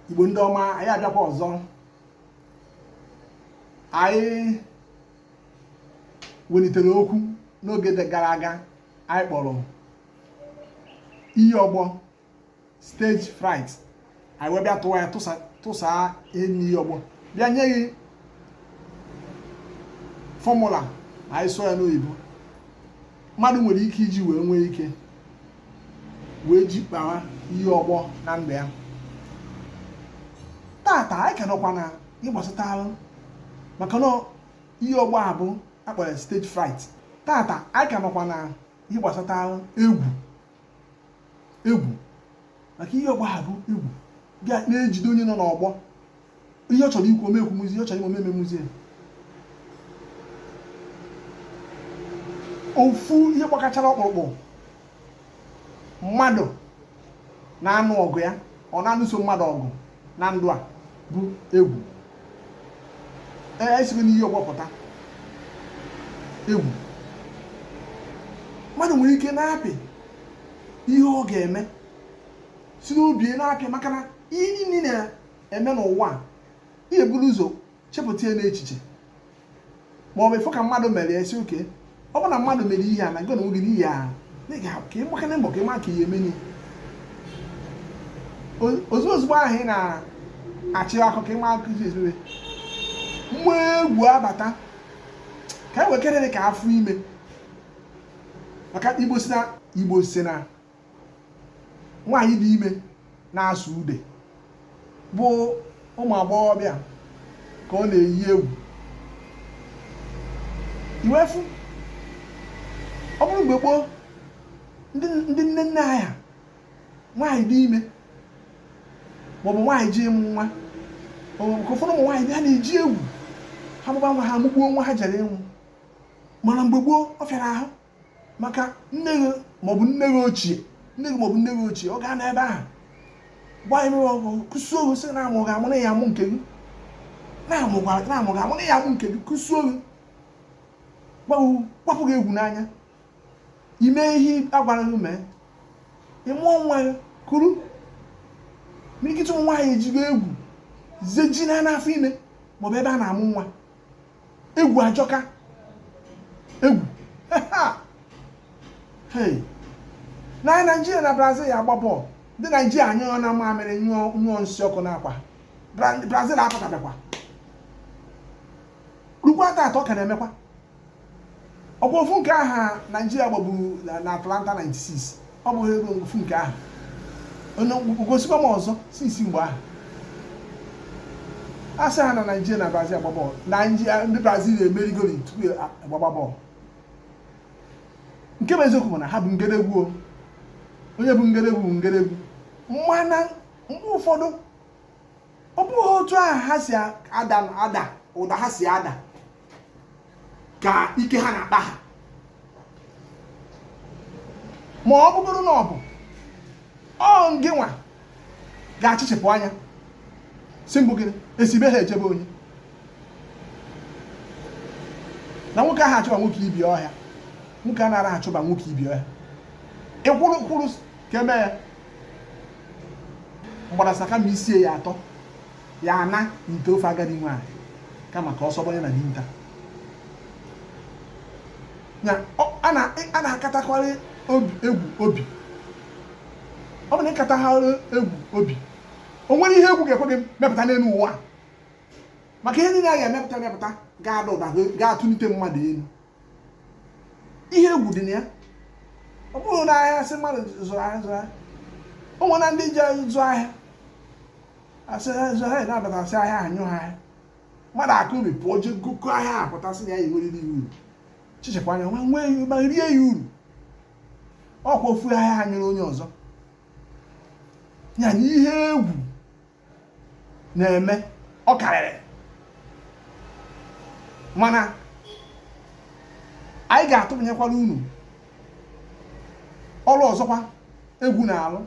Igbo ndị ọma, anyị abịakwa ọzọ. Anyị welitere okwu n'oge gara aga anyị kpọrọ iyi ọgbọ, stage fright. Anyị wee bịa tụwa ya, tụsaa ihe n'iyi ọgbọ, bịa nye gị formula anyị sụọ ya n'oyibo mmadụ nwere ike iji wee nwee ike wee jikpawa iyi ọgbọ na ndụ ya. Tata anyị ka nọkwa na ihe gbasatara maka na iyi ọgbọ a bụ akpọrọ stage fright. Tata anyị ka nọkwa na ihe gbasatara egwu, egwu, maka iyi ọgbọ a bụ egwu bịa na-ejide onye nọ n'ọgbọ. Ihe ọ chọrọ ikwu, o me ekwumuzi. Ihe ọ chọrọ ime, o me ememuzi. Ofu ihe gbakachara ọkpụrụkpụ mmadụ na-anụ ọgụ ya, ọ na-anụso mmadụ ọgụ na ndụ a, bụ egwu. Ee, esigo n'iyi ọgbọ pụta. Egwu, mmadụ nwere ike na-apị ihe ọ ga-eme si n'obi na-apị, maka na ihe niile na-eme n'ụwa ị ga-eburu ụzọ chepụta ya n'echiche, ma ọ bụ ịfụ ka mmadụ mere ya, sị okay, ọ bụ na mmadụ mere ihe a na gị na onwe gị n'ihi ya ka ị gbakene mbọ ka ị ma ka ihe emeni. Ozugbo ozugbo ahụ ị na-achị akọ ka ị ma akụzi ezebe, mmụọ egwu abata ka e wekere ka afọ ime, maka Igbo si na nwaanyị dị ime na-asụ ude bụ ụmụ agbọghọbịa ka ọ na-eyi egwu. I wee fụ, ọ bụrụ mgbe gboo, ndị nne nne anyị ha, nwaanyị dị ime maọbụ nwaanyị ji ịmụ nwa, ka ụfọdụ ụmụ nwaanyị ha na-eji egwu ha mụba nwa, ha amụgbuo nwa ha jere ịnwụ. Mana mgbe gboo, ọ fịara ahụ maka nne gị maọbụ nne gị ochie, nne gị maọbụ nne gị ochie, ọ gaa n'ebe ahụ gbaa ime ọgụ, kụsuo gị, sị na amụ ga-amụ na ya amụ nke gị, na-amụ ga-amụ na ya amụ nke gị, kụsuo gị, gbapụ gị egwu n'anya, ime ihe a gwara gị mee, ị mụọ nwa gị kuru. Mirikiti ụmụ nwaanyị ejigo egwu zeji na n'afọ ime maọbụ ebe a na-amụ nwa. Egwu ajọka, egwu. Hey, na Naijiria na Brazil ya agba bọọlụ, ndị Naijiria anyụọ na mamịrị, nyụọ nsị ọkụ n'akwa. Brazil apụtabekwa rukwa taata, ọ ka na-emekwa. Ọkwa ofu nke aha Naijiria gbagburu na Atlanta 96, ọ bụghị ego ofu nke ahụ gosikwa m ọzọ since mgbe ahụ a sị ha na Naijiria na Brazil agba bọọlụ, Naijiria, ndị Brazil emerigori tupu agbagba bọọlụ. Nke bụ eziokwu bụ na ha bụ ngedegwu, onye bụ ngedegwu bụ ngedegwu, mana mgbe ụfọdụ ọ bụghị otu ahụ ha si ada ada, ụda ha si ada ka ike ha na-akpa ha. Ma ọ bụgoro na ọ bụ ọ ngị nwa ga-achịchịpụ anya si mbụ gịnị esibe ha echebe onye na nwoke ahụ achụba nwoke ibi ọhịa, nwoke a nara achụba nwoke ibi ọhịa, ịkwụrụ kwụrụ ka eme ya mgbadasa, kama isie ya atọ ya ana n'ite ofe agadi nwaanyị, kama ka ọ sọgbanye na dinta ya. A na-akatakwara egwu obi. Ọ bụ na ịkata ha egwu obi, o nwere ihe egwu ga-ekwe gị mepụta n'elu ụwa, maka ihe niile a ga-emepụta emepụta ga-ada ụda, ga-atụlite mmadụ elu. Ihe egwu dị na ya, ọ bụrụ na ahịa sị mmadụ zụrụ ahịa, zụrụ ahịa, o nwere ndị ji zụ ahịa, asị zụ ahịa, na-abata asị ahịa anyụ ha ahịa, mmadụ aka obi pụọ jee gokọ ahịa, apụtasị na ya enweriri uru, chichekwa anya nwa nwee ma rie ya uru. Ọkwa ofu ahịa ha nyere onye ọzọ ya na ihe egwu na-eme ọ karịrị. Mana anyị ga-atụnyekwara unu ọrụ ọzọkwa egwu na-alụ.